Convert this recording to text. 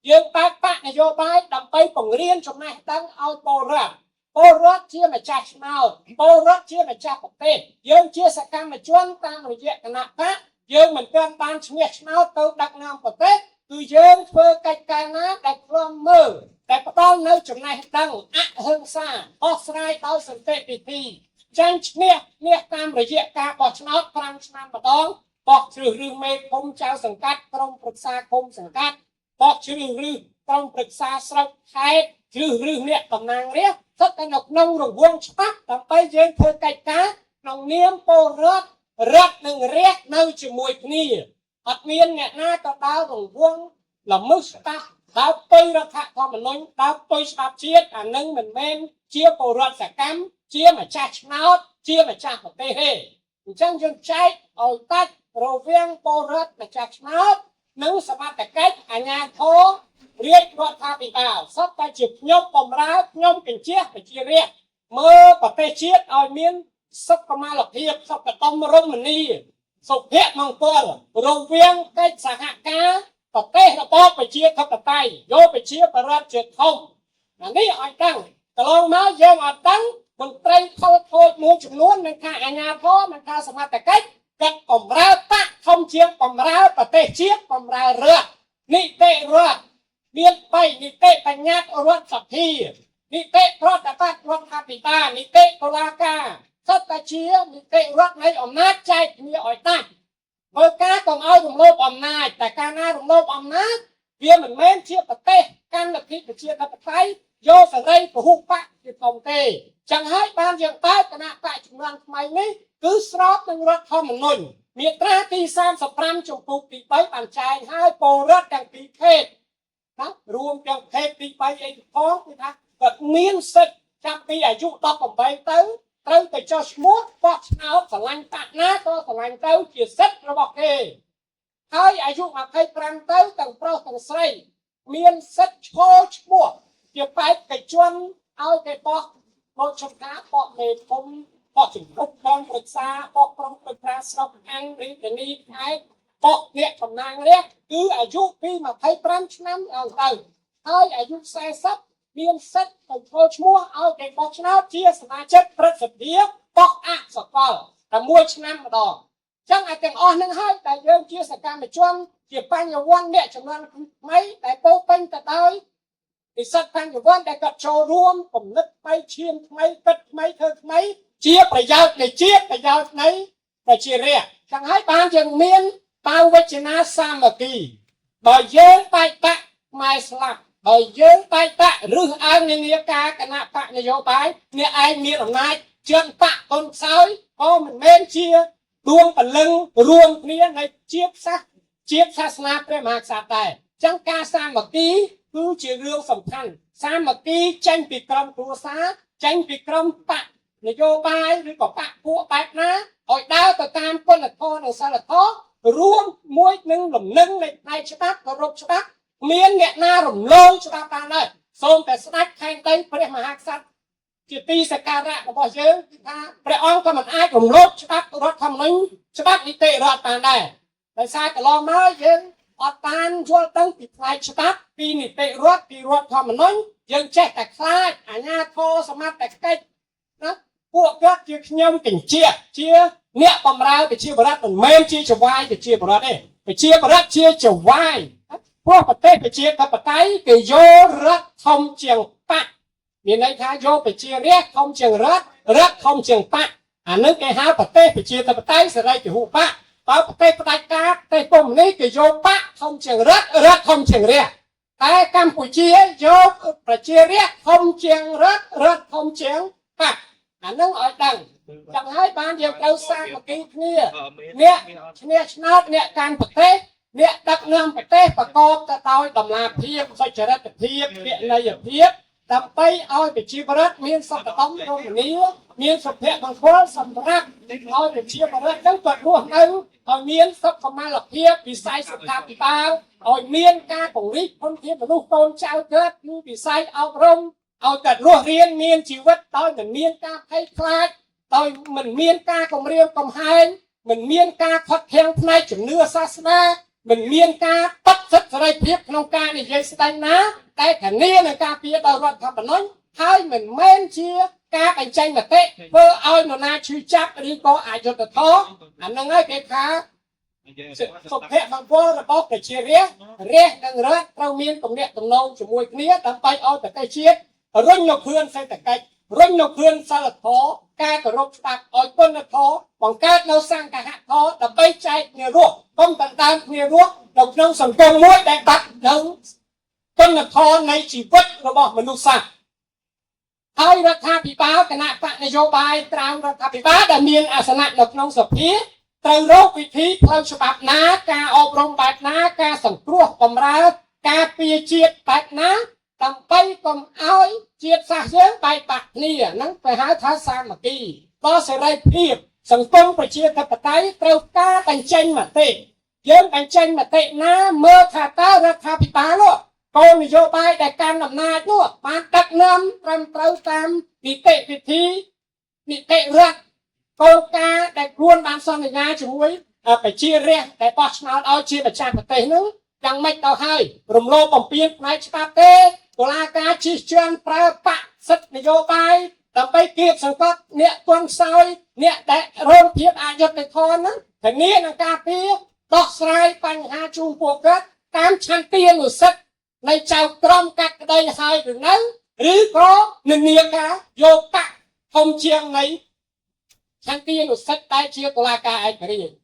យើងបើកបកនយោបាយដើម្បីពង្រៀនចំណេះដឹងឲ្យពលរដ្ឋពលរដ្ឋជាម្ចាស់ឆ្នោតពលរដ្ឋជាម្ចាស់ប្រទេសយើងជាសកម្មជនតាមរយៈគណៈបកយើងមិនទាន់បានឈ្នះឆ្នោតទៅដឹកនាំប្រទេសគឺយើងធ្វើកិច្ចការណាដែលឃ្លាំមើលតែផ្ដល់នៅចំណេះដឹងអហិង្សាអស់ស្រាយដោយសន្តិវិធីចាញ់ឈ្នះឈ្នះតាមរយៈការបោះឆ្នោត5ឆ្នាំម្ដងបោះជ្រើសរើសមេឃុំចៅសង្កាត់ក្រុមប្រឹក្សាឃុំសង្កាត់បោះជ្រើសរើសក្រុមប្រឹក្សាស្រុកខេត្តជ្រើសរើសអ្នកតំណាងរាស្ត្រស្ថិតតែនៅក្នុងរង្វង់ច្បាប់ដើម្បីយើងធ្វើកិច្ចការក្នុងនាមពលរដ្ឋរដ្ឋនិងរាស្ត្រនៅជាមួយគ្នាអត់មានអ្នកណាក៏ដើររង្វង់ល្មើសច្បាប់ដើរទៅរដ្ឋធម្មនុញ្ញដើរទៅច្បាប់ជាតិអានឹងមិនមែនជាពលរដ្ឋសកម្មជាម្ចាស់ឆ្នោតជាម្ចាស់ប្រទេសទេអញ្ចឹងយើងចែកឲ្យដាច់រវាងពលរដ្ឋម្ចាស់ឆ្នោតនិងសមត្ថកិច្ចអាជ្ញាធររាជរដ្ឋាភិបាលសុទ្ធតែជាខ្ញុំបំរើខ្ញុំកញ្ជះប្រជារាស្ត្រមើលប្រទេសជាតិឲ្យមានសុខុមាលភាពសុខដុមរមនាសុភមង្គលរវាងកិច្ចសហការប្រទេសរបបប្រជាធិបតេយ្យយកប្រជាប្រដ្ឋជាធំអានេះឲ្យដឹងកន្លងមកយើងអត់ដឹងមន្ត្រីខលខូចមួយចំនួននឹងថាអាជ្ញាធរនឹងថាសមត្ថកិច្ចគាត់បំរើបកធំជាងបំរើប្រទេសជាតិបំរើរដ្ឋនីតិរដ្ឋមាន3នីតិបញ្ញត្តិរដ្ឋសភានីតិប្រតិបត្តិរដ្ឋាភិបាលនីតិតុលាការសុទ្ធតែជានីតិរដ្ឋនៃអំណាចចែកគ្នាឲ្យដាច់បើការកុំឲ្យរំលោភអំណាចតែកាលណារំលោភអំណាចវាមិនមែនជាប្រទេសកាន់លទ្ធិប្រជាធិបតេយ្យយកសេរីពហុបកជាធំទេចឹងហើយបានយើងបើកគណៈបកជំនាន់ថ្មីនេះគឺស្របនឹងរដ្ឋធម្មនុញ្ញមាត្រាទី35ចំពោះទី3បានចែងឲ្យពលរដ្ឋទាំងពីរភេទណារួមទាំងភេទទី3អីផងគឺថាគាត់មានសិទ្ធិចាប់ពីអាយុ18ទៅត្រូវទៅចុះឈ្មោះបោះឆ្នោតស្រឡាញ់បកណាក៏ស្រឡាញ់ទៅជាសិទ្ធិរបស់គេហើយអាយុ25ទៅទាំងប្រុសទាំងស្រី មានសិទ្ធិឈរឈ្មោះជាបេក្ខជនឲ្យគេបោះមកចំថាបោះមេធំបោះជំរុំបងប្រឹក្សាបោះក្រុមប្រឹក្សាស្រុកអាំងរាជធានីខេត្តបោះអ្នកតំណាងរាស្ត្រគឺអាយុពី25ឆ្នាំឡើងទៅហើយអាយុ40មានសិទ្ធិទៅធ្វើឈ្មោះឲ្យគេបោះឆ្នោតជាសមាជិកព្រឹទ្ធសភាបោះអសកលតែមួយឆ្នាំម្ដង ចឹងអាទាំងអស់នឹងហើយដែលយើងជាសកម្មជនជាបញ្ញវន្តអ្នកចំនួនថ្មីដែលពោពេញទៅដោយនិស្សិតបញ្ញវន្តដែលគាត់ចូលរួមគំនិតថ្មីឈាមថ្មីគិតថ្មីធ្វើថ្មី ជាប្រយោជន៍នៃជាតិប្រយោជន៍នៃប្រជារាស្ត្រចឹងហើយបានយើងមានបាវចនាសាមគ្គីបើយើងបែកបាក់ខ្មែរស្លាប់បើយើងបែកបាក់រឹសអើងនានាការគណៈបកនយោបាយអ្នកឯងមានអំណាចជឿនបកកូនខ្សោយក៏មិនមែនជា ដួងពលឹងរួមគ្នានៃជាតិសាសន៍ជាតិសាសនាព្រះមហាក្សត្រដែរអញ្ចឹងការសាមគ្គីគឺជារឿងសំខាន់សាមគ្គីចេញពីក្រុមគ្រួសារចេញពីក្រុមបកនយោបាយឬក៏បកពួកបែបណាឲ្យដើរទៅតាមគុណធម៌និងសិលធម៌រួមមួយនឹងលំនឹងនៃផ្នែកច្បាប់គោរពច្បាប់មានអ្នកណារំលងច្បាប់បានដែរសូមតែស្ដេចខែងដីព្រះមហាក្សត្រ ជាទីសក្ការៈរបស់យើងគឺថាព្រះអង្គក៏មិនអាចរំលោភច្បាប់រដ្ឋធម្មនុញ្ញច្បាប់នីតិរដ្ឋបានដែរដោយសារកន្លងមកយើងអត់បានយល់ដឹងពីផ្នែកច្បាប់ពីនីតិរដ្ឋពីរដ្ឋធម្មនុញ្ញយើងចេះតែខ្លាចអាជ្ញាធរសមត្ថកិច្ចណាពួកគាត់ជាខ្ញុំកញ្ជះជាអ្នកបម្រើប្រជាប្រដ្ឋមិនមែនជាចវាយប្រជាប្រដ្ឋទេប្រជាប្រដ្ឋជាចវាយព្រោះប្រទេសប្រជាធិបតេយ្យគេយករដ្ឋធំជាងបក មានន័យថាយកប្រជារាស្ត្រធំជាងរដ្ឋរដ្ឋធំជាងបកអានឹងគេហៅប្រទេសប្រជាធិបតេយ្យសេរីពហុបកបើប្រទេសផ្ដាច់ការប្រទេសកុម្មុយនីសគេយកបកធំជាងរដ្ឋរដ្ឋធំជាងរាស្ត្រតែកម្ពុជាយកប្រជារាស្ត្រធំជាងរដ្ឋរដ្ឋធំជាងបកអានឹងឲ្យដឹងចឹងហើយបានយើងត្រូវសាមគ្គីគ្នាអ្នកឈ្នះឆ្នោតអ្នកកាន់ប្រទេសអ្នកដឹកនាំប្រទេសប្រកបទៅដោយតម្លាភាពសុចរិតភាពវិន័យភាព ដើម្បីឲ្យប្រជាប្រដ្ឋមានសុខដុមរមនាមានសុភមង្គលសម្រាប់ឲ្យប្រជាប្រដ្ឋហ្នឹងគាត់រស់នៅឲ្យមានសុខុមាលភាពវិស័យសុខាភិបាលឲ្យមានការពង្រីកធនធានមនុស្សកូនចៅកើតគឺវិស័យអប់រំឲ្យគាត់រស់រៀនមានជីវិតដោយមិនមានការភ័យខ្លាចដោយមិនមានការគំរាមកំហែងមិនមានការខត់ខាំងផ្នែកជំនឿសាសនា មិនមានការបិទសិទ្ធិសេរីភាពក្នុងការនិយាយស្ដីណាតែធានានឹងការពារដោយរដ្ឋធម្មនុញ្ញហើយមិនមែនជាការបញ្ចេញមតិធ្វើឲ្យនរណាឈឺចាប់ឬក៏អយុត្តិធម៌អាហ្នឹងហើយគេថាសុភមង្គលរបស់ប្រជារាស្ត្ររាស្ត្រនិងរដ្ឋត្រូវមានទំនាក់ទំនងជាមួយគ្នាដើម្បីឲ្យប្រទេសជាតិរុញនៅគ្រឿនសេដ្ឋកិច្ចរុញនៅគ្រឿនសិលធម៌ការគោរពច្បាប់ឲ្យគុណធម៌បង្កើតនៅសង្ឃហធម៌ដើម្បីចែកគ្នារស់កុំដណ្ដើមគ្នារស់នៅក្នុងសង្គមមួយដែលបាត់នៅគុណធម៌នៃជីវិតរបស់មនុស្សសាស្ត្រហើយរដ្ឋាភិបាលគណៈបកនយោបាយត្រាំរដ្ឋាភិបាលដែលមានអាសនៈនៅក្នុងសភាត្រូវរកវិធីផ្លូវច្បាប់ណាការអប់រំបែបណាការសង្គ្រោះបំរើការពារជាតិបែបណាដើម្បីកុំឲ្យជាតិសាសន៍យើងបែកបាក់គ្នាហ្នឹងគេហៅថាសាមគ្គីដល់សេរីភាពសង្គមប្រជាធិបតេយ្យត្រូវការបញ្ចេញមតិយើងបញ្ចេញមតិណាមើលថាតើរដ្ឋាភិបាលនោះគោលនយោបាយដែលកាន់អំណាចនោះបានដឹកនាំត្រឹមត្រូវតាមនីតិវិធីនីតិរដ្ឋគោលការណ៍ដែលខ្លួនបានសន្យាជាមួយប្រជារាស្ត្រដែលបោះឆ្នោតឲ្យជាម្ចាស់ប្រទេសនោះយ៉ាងម៉េចទៅហើយរំលោភបំពានផ្នែកច្បាប់ទេតុលាការជិះជាន់ប្រើបកសិទ្ធិនយោបាយដើម្បីគៀបសង្កត់អ្នកទន់ខ្សោយអ្នកដែលរងភាពអយុត្តិធម៌ហ្នឹងធានានឹងការពារដោះស្រាយបញ្ហាជូនពួកគាត់តាមឆន្ទានុសិទ្ធិនៃចៅក្រមកាត់ក្តីហើយឬនៅឬក៏និន្នាការយកបកធំជាងនៃឆន្ទានុសិទ្ធិដែលជាតុលាការឯករាជ្យ។